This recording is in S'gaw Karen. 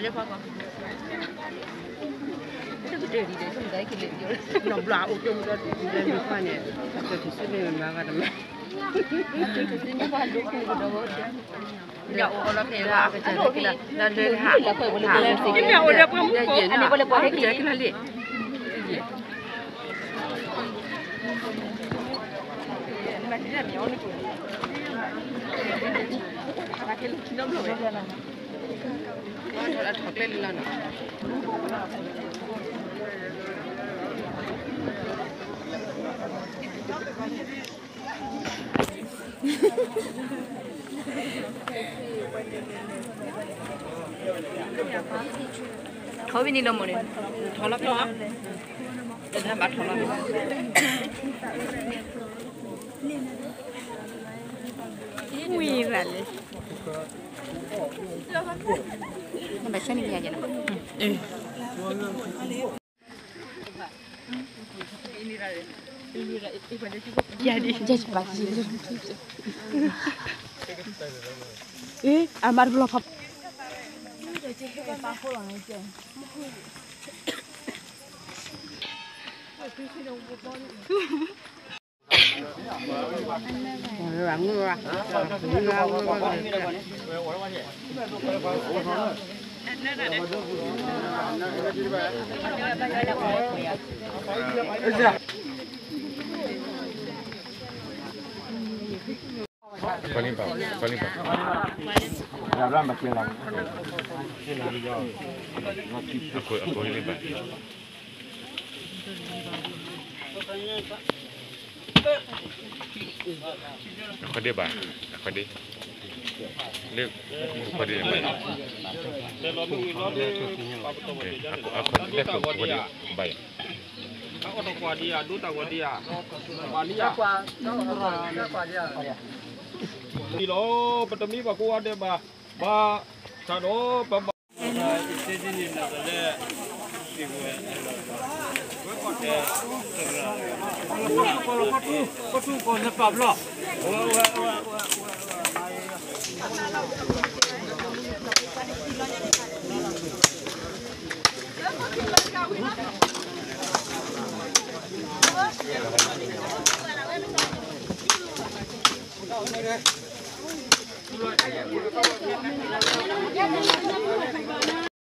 နီၢ်ဘျီအိၣ်ကၠိမ့ၢ်ဒီး ဒ်လဲၣ်မ့ၢ်ခွါန့ၣ် အကၠိထံၣ်စုမ့ၢ်မၤဂၤတမံၤ ညၣ်အိၣ်လီၤဖဲလၢအကစၢ်လၢကလၢလၢလၢဟး ကမ့ၢ်အိၣ်ဒီးပှၤမူခိၣ် ကလၢလံ ထီၣ်ဝံၤန့ၣ်လီၤမ့ၢ်န့ၣ် ထီၣ်လီၤဖဲလီၤ တထါဘၣ်ထီၣ်လီၤ ဝံၤဘၣ်လံ နဘၣ်ဆၢန့ၢ်ယၤယဲၢ်နီၤ အမါတဘျီဖးအခွဲးဒ့ဘၣ်, အခွဲးဒ့, လၢ, အခွဲးဒ့ဘၣ်, အခွဲးဒ့ဘၣ်ယၤ, ဒ်လီၤ ပတမ့ၢ်ဘၣ်ကိးဂၤဒဲးဘၣ်, ဘၣ်ဆၣ်ဒီးပဘၣ် Okay.